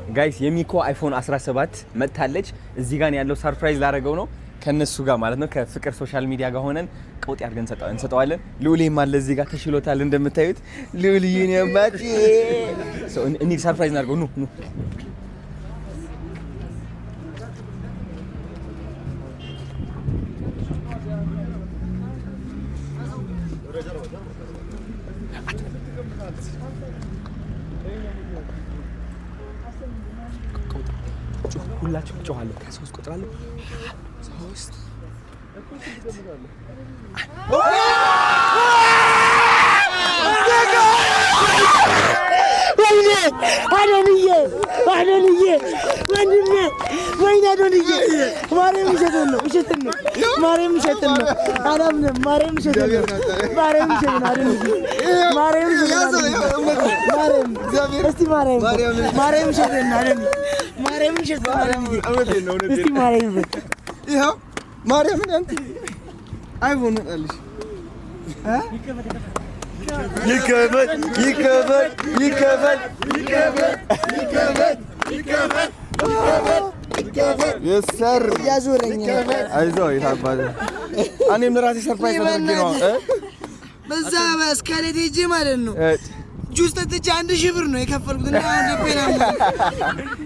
Guys፣ የሚኮ iPhone 17 መጥታለች። እዚህ ጋር ያለው surprise ላደረገው ነው ከነሱ ጋር ማለት ነው። ከፍቅር social media ጋር ሆነን ቀውጢ አድርገን እንሰጠዋለን። ልዑሌም አለ እዚህ ጋር፣ ተሽሎታል እንደምታዩት። ልዑልዬ ነው አባቴ። እንሂድ፣ surprise እናድርገው። ኑ ኑ። ሁላችሁም ጮኻለሁ። ከሶስት ቆጥራለሁ። ሶስት። ወይኔ አዶንዬ፣ አዶንዬ ወንድሜ፣ ወይኔ አዶንዬ፣ ማርያም ውሸትን ነው፣ ውሸትን ነው፣ ማርያም ውሸትን ነው፣ አላምንም። ማርያም ውሸትን ነው፣ ማርያም ውሸትን ነው፣ አዶንዬ፣ ማርያም ውሸትን ነው፣ ማርያም፣ እስቲ ማርያም፣ ማርያም ውሸትን ነው፣ አዶንዬ፣ ማርያም ውሸትን ነው፣ አዶንዬ፣ እስቲ ማርያም በል። ይኸው ማርያምን አንተ iPhone መጣልሽ። ይከፈት ይከፈት ይከፈት ይከፈት ይከፈት ይከፈት። Yes sir. እያዞረኝ ነው። አይዞህ የታባተ እኔም ለራሴ surprise አድርጌ ነው እ በዛ በስካሌት ሄጄ ማለት ነው፣ ጁስ ጠጥቼ 1000 ብር ነው የከፈልኩት እና አሁን ልቤን አሞኝ።